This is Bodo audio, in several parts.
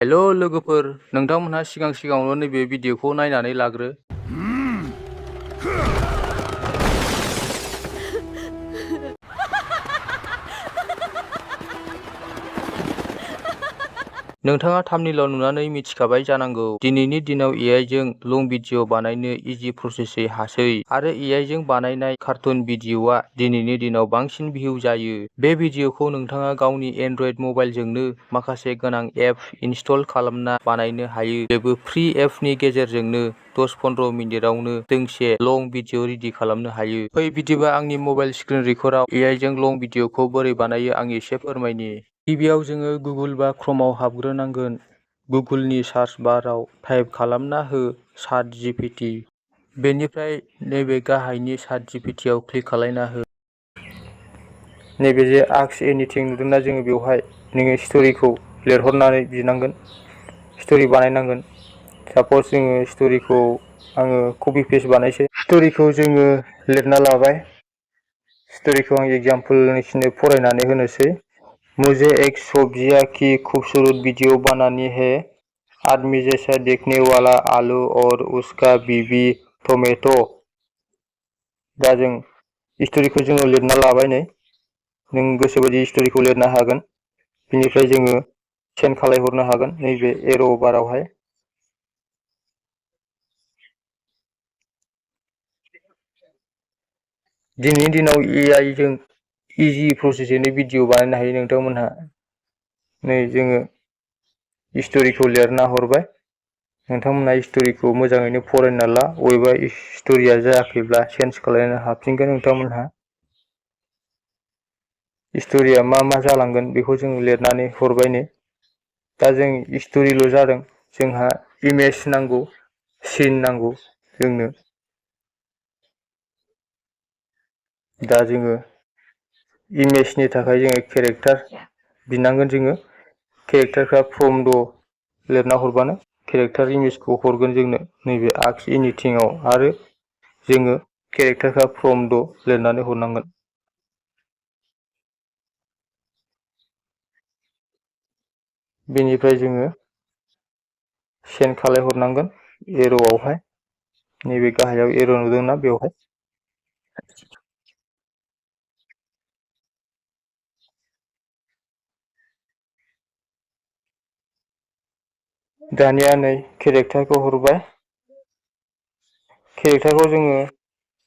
हेलो लोगोफोर, नोंथांमोनहा सिगाङावनो नैबे भिडिअखौ नायनानै लाग्रो। नोंथाङा थाम्बनेइलाव नुनानै मिथिखाबाय जानांगौ, दिनैनि दिनाव AI जों लं भिडिअ बानायनो इजि प्रसेसै हासै आरो AI जों बानायनाय कार्टुन भिडिअआ दिनैनि दिनाव बांसिन भिउ जायो। बे भिडिअखौ नोंथाङा गावनि एन्ड्रइड मबाइलजोंनो माखासे गोनां एप इनस्टल खालामना बानायनो हायो। बेबो फ्रि एपनि गेजेरजोंनो 10-15 मिनिटावनो दोंसे लं भिडिअ रेडि खालामनो हायो। फै बिदिबा आंनि मबाइल स्क्रिन रेकर्डआव AI जों लं भिडिअखौ बोरै बानायो आं एसे फोरमायनि। गिबियाव जोङो गुगोल बा क्रमआव हाबग्रोनांगोन। गुगोलनि सार्च बाराव टाइप खालामना हो ChartGPT। बेनिफ्राय नैबे गाहायनि ChartGPT आव क्लिक खालामना हो। नैबे जे आस्क एनिथिं नुदोंना, जोङो बेवहाय नोङो स्ट'रिखौ लिरहरनानै बिनांगोन, स्ट'रि बानायनांगोन। साप'ज जोङो स्ट'रिखौ आङो कपि पेस्ट बानायसै। स्ट'रिखौ जोङो लिरना लाबाय। स्ट'रिखौ आं एग्जाम्पोलनिसिनो फरायनानै होनोसै। मुझे एक सब्जिया की खूबसूरत वीडियो बनानी है। आदमी जैसा देखने वाला आलू और उसका बीबी टमेटो। दा जों स्ट'रिखौ जोङो लिरना लाबाय नै। नों गोसोबायदि स्ट'रिखौ लिरनो हागोन। बिनिफ्राय जोङो सेन्ड खालायहरनो हागोन नैबे एर' बारावहाय। दिनैनि दिनाव AI जों इजि प्रसेसैनो भिडिअ बानायनो हायो नोंथांमोनहा। नै जोङो स्ट'रिखौ लिरना हरबाय। नोंथांमोना स्ट'रिखौ मोजाङैनो फरायना ला, बबेबा स्ट'रिया जायाखैब्ला चेन्ज खालायनो हाफिनगोन नोंथांमोनहा। स्ट'रिया मा मा जालांगोन बेखौ जों लिरनानै हरबाय नै। दा जों स्ट'रिल' जादों, जोंहा इमेज नांगौ, सिन नांगौ जोंनो। दा जोङो इमेजनि थाखाय जोङो केरेक्टार बिनांगोन जोङो। केरेक्टारफ्रा प्रम्पट लिरना हरबानो केरेक्टार इमेजखौ हरगोन जोंनो नैबे आस्क एनिथिंआव। आरो जोङो केरेक्टारफ्रा प्रम्पट लिरनानै हरनांगोन। बेनिफ्राय जोङो सेन्ड खालायहरनांगोन एर'आवहाय। नैबे गाहायाव एर' नुदोंना, बेवहाय। दानिया नै केरेक्टारखौ हरबाय। केरेक्टारखौ जोङो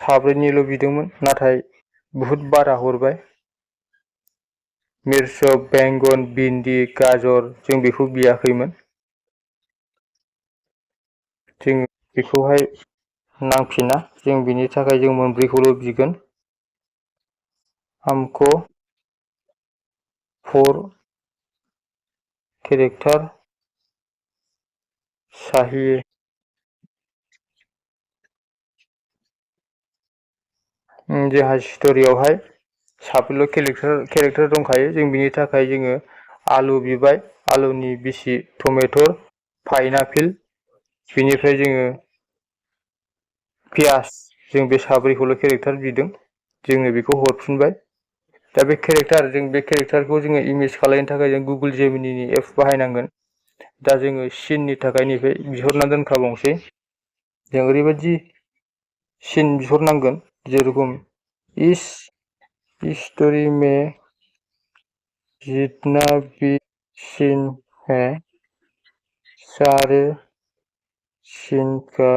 साब्रैनिल' बिदोंमोन, नाथाय बुहुद बारा हरबाय। मिर्च, बेंगन, भिन्दि, गाजर जों बेखौ बियाखैमोन। जों बेखौहाय नांफिना, जों बिनि थाखाय जों मोनब्रैखौल' बिगोन। हमको 4 केरेक्टार चाहिए। जोंहा स्ट'रियावहाय साब्रैल' केरेक्टार दंखायो। जों बिनि थाखाय जोङो आलु बिबाय, आलुनि बिसि, टमेट', पाइनापेल। बिनिफ्राय जोङो पियास, जों बे साब्रैखौल' केरेक्टार बिदों। जोङो बेखौ हरफिनबाय। दा बे केरेक्टारखौ जोङो इमेज खालामनो थाखाय जों गुगोल जेमिनिनि एप बाहायनांगोन। दा जोङो सिननि थाखाय नैबे बिहरना दोनखाबावनोसै। जों ओरैबायदि सिन बिहरनांगोन जेरखम इस स्टोरी में जितना भी सीन है, सारे सीन का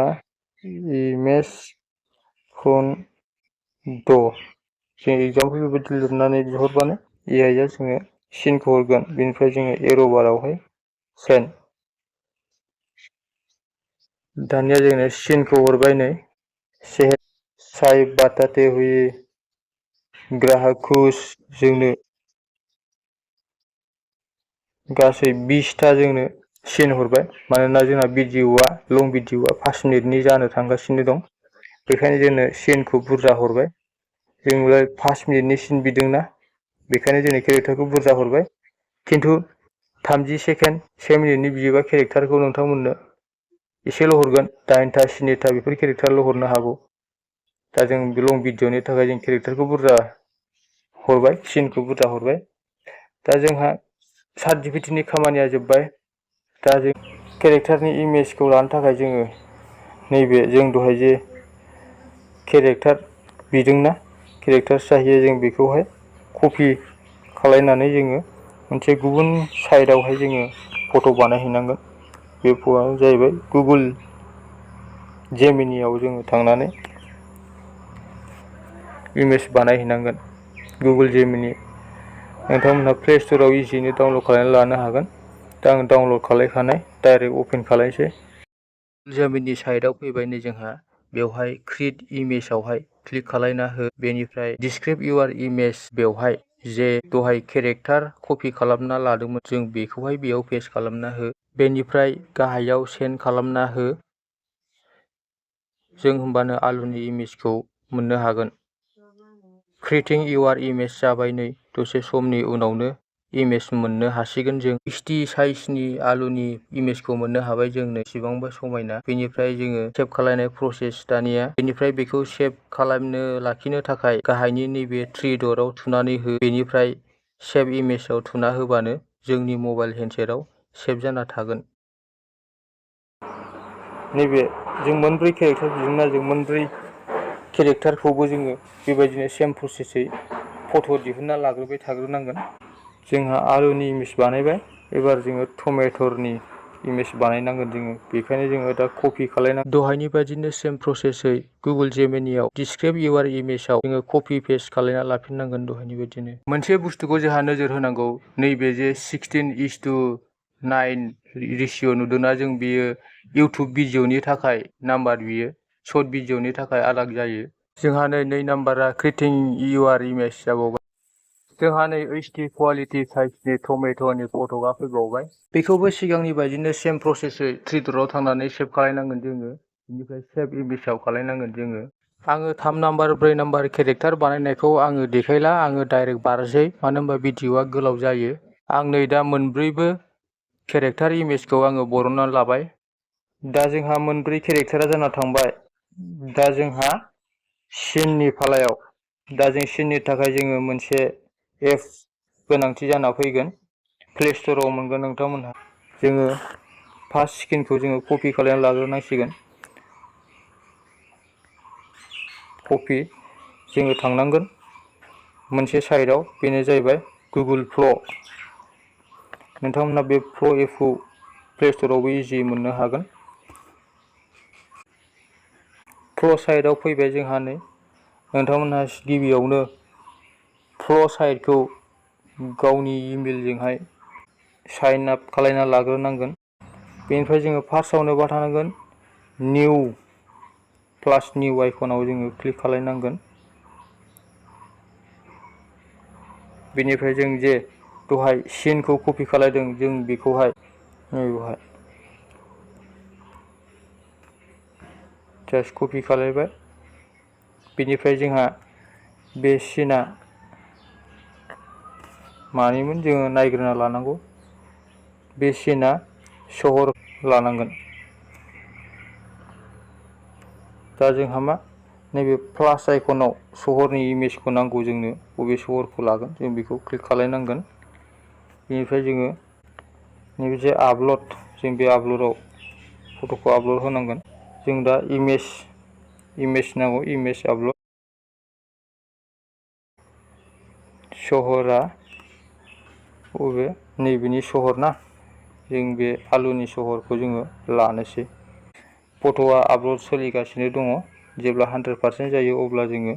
इमेज खन दो। जों एग्जाम्पोल बेबायदि लिरनानै बिहरबानो AI आ जोङो सिनखौ हरगोन। बेनिफ्राय जोङो एर' बारावहाय सेन्ड। दानिया जोंनो सिनखौ हरबाय नै। चाय बताते हुए ग्राहक खुश। जोंनो गासै 20टा जोंनो सिन हरबाय। मानोना जोंना भिडिअ'आ लं भिडिअ'आ 5 मिनिटनि जानो थांगासिनो दं। बेखायनो जोंनो सिनखौ बुरजा हरबाय। जोंलाय 5 मिनिटनि सिन बिदोंना, बेखायनो जोंनो केरेक्टारखौ बुरजा हरबाय। खिन्थु 30 सेकेन्ड 1 मिनिटनि बियोबा केरेक्टारखौ नोंथांमोननो एसेल' हरगोन। 8टा 7टा बेफोर केरेक्टारल' हरनो हागौ। दा जों बे लं भिडिअ'नि थाखाय जों केरेक्टारखौ बुरजा हरबाय, सिनखौ बुरजा हरबाय। दा जोंहा ChatGPT नि खामानिया जोब्बाय। दा जों केरेक्टारनि इमेजखौ लानो थाखाय जोङो नैबे जों दहाय जे केरेक्टार बिदोंना केरेक्टार जाहैयो जों बेखौहाय कपि खालायनानै जोङो मोनसे गुबुन साइडआवहाय जोङो फट' बानायहैनांगोन। बे फट'आनो जाहैबाय गुगोल जेमिनियाव जोङो थांनानै इमेज बानायहैनांगोन। गुगोल जेमिनि नोंथांमोनहा प्ले स्ट'राव इजियैनो डाउनलड खालामनानै लानो हागोन। दा आं डाउनलड खालायखानाय डाइरेक्ट अपेन खालायसै। जेमिनि साइडआव फैबाय नै जोंहा बेवहाय क्रिएट इमेजआवहाय क्लिक खालायना हो। बेनिफ्राय डिसक्राइब इउर इमेज बेवहाय जे दहाय केरेक्टार कपि खालामना लादोंमोन जों बेखौहाय बेयाव पेस्ट खालामना हो। बेनिफ्राय गाहायाव सेन्ड खालामना हो। जों होमबानो आलुनि इमेजखौ मोननो हागोन। क्रिएटिं इउर इमेज जाबाय नै दसे समनि उनावनो इमेज मोननो हासिगोन जों। HD साइजनि आलुनि इमेजखौ मोननो हाबाय जोंनो बेसेबांबा समायना। बेनिफ्राय जोङो सेभ खालायनाय प्रसेस दानिया। बेनिफ्राय बेखौ सेभ खालामनो लाखिनो थाखाय गाहायनि नैबे थ्रि डटआव थुनानै हो। बेनिफ्राय सेभ इमेजआव थुना होबानो जोंनि मबाइल हेन्डसेटआव सेभ जाना थागोन। नैबे जों मोनब्रै केरेक्टार बिदोंना जों मोनब्रै केरेक्टारखौबो जोङो बेबायदिनो सेम प्रसेसै फट' दिहुनना लाग्रोबाय थाग्रोनांगोन। जोंहा आलुनि इमेज बानायबाय। एबार जोङो टमेट'नि इमेज बानायनांगोन जोङो। बेखायनो जोङो दा कपि खालायनांगोन। दहायनि बायदिनो सेम प्रसेसै गुगोल जेमिनियाव डिसक्राइब इउर इमेजआव जोङो कपि पेस्ट खालायना लाफिननांगोन दहायनि बायदिनो। मोनसे बुस्थुखौ जोंहा नोजोर होनांगौ नैबे जे 16:9 रेसिय' नुदोंना जों बेयो इउटुब भिडिअ'नि थाखाय नाम्बार बियो सर्ट भिडिअ'नि थाखाय आलादा जायो। जोंहा नै नाम्बारा क्रिएटिं इउर इमेज जाबावबाय। जोंहा नै HD क्वालिटि साइजनि टमेट'नि फट'आ फैबावबाय। बेखौबो सिगांनि बायदिनो सेम प्रसेसै थ्रि डटआव थांनानै सेभ खालायनांगोन जोङो। बेनिफ्राय सेभ इमेजआव खालायनांगोन जोङो। आङो 3 नाम्बार 4 नाम्बार केरेक्टार बानायनायखौ आङो देखायला। आङो डाइरेक्ट बारसै मानो होनबा भिडिअ'आ गोलाव जायो। आं नै दा मोनब्रैबो केरेक्टार इमेजखौ आङो बरननानै लाबाय। दा जोंहा मोनब्रै केरेक्टारा जाना थांबाय। दा जोंहा सिननि फालायाव दा जों सिननि थाखाय जोङो मोनसे एप गोनांथि जाना फैगोन। प्ले स्ट'राव मोनगोन नोंथांमोनहा। जोङो फार्स्ट स्क्रिनखौ जोङो कपि खालामनानै लाग्रोनांसिगोन। कपि जोङो थांनांगोन मोनसे साइडआव बेनो जाहैबाय गुगोल फ्ल'। नोंथांमोनहा बे फ्ल' एपखौ प्ले स्ट'रावबो इजियै मोननो हागोन। फ्ल' साइडआव फैबाय जोंहा नै नोंथांमोनहा गिबियावनो फ्ल' साइडखौ गावनि इमेलजोंहाय साइन आप खालायना लाग्रोनांगोन। बेनिफ्राय जोङो फार्स्टआवनो मा थानांगोन निउ प्लास निउ आइकनाव जोङो क्लिक खालायनांगोन। बेनिफ्राय जों जे दहाय सिनखौ कपि खालायदों जों बेखौहाय नैबेवहाय जास्ट कपि खालायबाय। बेनिफ्राय जोंहा बे सिना मानिमोन जोङो नायग्रोना लानांगौ। बे सिना सहर लानांगोन। दा जोंहा मा नैबे प्लास आइकनाव सहरनि इमेजखौ नांगौ जोंनो बबे सहरखौ लागोन जों बेखौ क्लिक खालायनांगोन। बेनिफ्राय जोङो नैबे जे आपल'ड जों बे आपल'डआव फट'खौ आपल'ड होनांगोन। जों दा इमेज नांगौ इमेज आपल'ड सहरा बबे नैबेनि सहर ना जों बे आलुनि सहरखौ जोङो लानोसै। फट'आ आपल'ड सोलिगासिनो दङ। जेब्ला 100% जायो अब्ला जोङो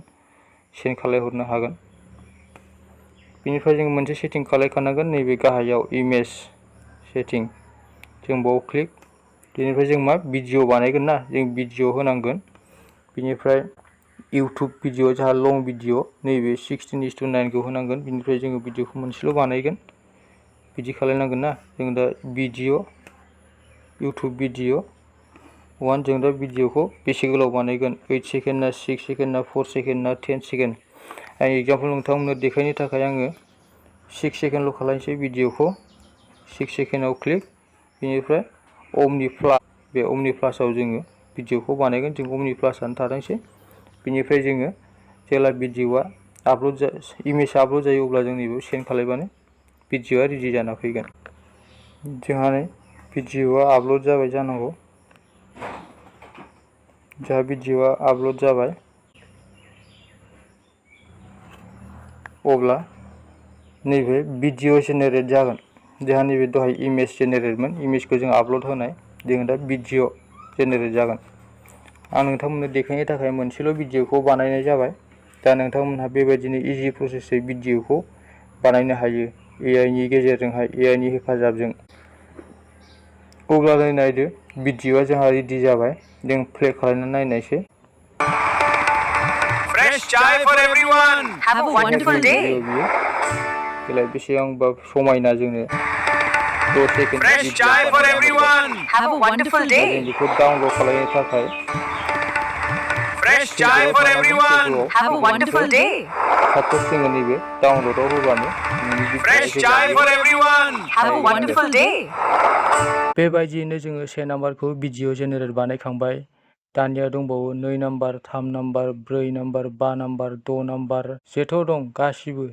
सेन्ड खालायहरनो हागोन। बेनिफ्राय जों मोनसे सेटिं खालायखानांगोन नैबे गाहायाव इमेज सेटिं जों बाव क्लिक। बेनिफ्राय जों मा भिडिअ बानायगोन ना जों भिडिअ होनांगोन। बेनिफ्राय इउटुब भिडिअ जोंहा लं भिडिअ नैबे 16:9 खौ होनांगोन। बेनिफ्राय जोङो भिडिअखौ मोनसेल' बानायगोन बिदि खालायनांगोन ना। जों दा भिडिअ इउटुब भिडिअ 1 जों दा भिडिअखौ बेसे गोलाव बानायगोन 8 सेकेन्ड ना 6 सेकेन्ड ना 4 सेकेन्ड ना 10 सेकेन्ड। आं एगजामपोल नोंथांमोननो देखायनो थाखाय आङो 6 सेकेन्डल' खालायनोसै भिडिअखौ 6 सेकेन्डआव क्लिक। बेनिफ्राय अमनि प्लास बे अमनि प्लासाव जोङो भिडिअखौ बानायगोन। जों अमनि प्लासआनो थाथोंसै। बेनिफ्राय जोङो जेब्ला भिडिअआ इमेजआ आपल'ड जायो अब्ला जों नैबेयाव सेन्ड खालायबानो भिडिअआ रेडि जाना फैगोन। जोंहा नै भिडिअआ आपल'ड जाबाय जानांगौ। जोंहा भिडिअआ आपल'ड जाबाय। अब्ला नैबे भिडिअ जेनेरेट जागोन। जोंहा नैबे दहाय इमेज जेनेरेटमोन, इमेजखौ जों आपल'ड होनाय, जों दा भिडिअ जेनेरेट जागोन। आं नोंथांमोननो देखायनो थाखाय मोनसेल' भिडिअखौ बानायनाय जाबाय। दा नोंथांमोनहा बेबायदिनो इजि प्रसेसै भिडिअखौ बानायनो हायो AI नि गेजेरजोंहाय, AI नि हेफाजाबजों। अब्लालाय नायदो, भिडिअआ जोंहा रेडि जाबाय। जों प्ले खालामनानै नायनायसै। Fresh chai for everyone. Have a wonderful day. देलाय बेसेबांबा समायना जोंनो 10 second Fresh chai for everyone. Have a wonderful day. जों बेखौ डाउनल'ड खालामनो थाखाय Fresh chai for everyone. Have a wonderful day. Success जोङो नैबे डाउनल'डआव होबानो Fresh chai for everyone. Have a wonderful day. बेबायदियैनो जोङो 1 नाम्बारखौ भिडिअ जेनेरेट बानायखांबाय। दानिया दंबावो 2 number, 3 number, 4 number, 5 number, 6 number, जेथ' दं गासिबो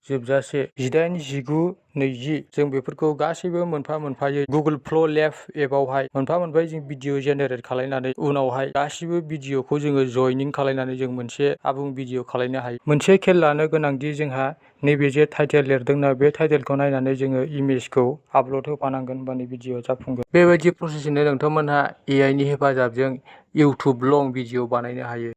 जोबजासे 18, 19, 20 जों बेफोरखौ गासैबो मोनफा मोनफायै गुगोल फ्ल' लेब एपआवहाय मोनफा मोनफायै जों भिडिअ जेनेरेट खालामनानै उनावहाय गासिबो भिडिअखौ जोङो जयनिं खालामनानै जों मोनसे आबुं भिडिअ खालामनो हायो। मोनसे खेल लानो गोनांदि जोंहा नैबे जे टाइटेल लिरदोंना, बे टाइटेलखौ नायनानै जोङो इमेजखौ आपल'ड होफानांगोन, होनबानो भिडिअ जाफुंगोन। बेबायदि प्रसेसजोंनो नोंथांमोनहा AI नि हेफाजाबजों इउटुब लं भिडिअ बानायनो हायो।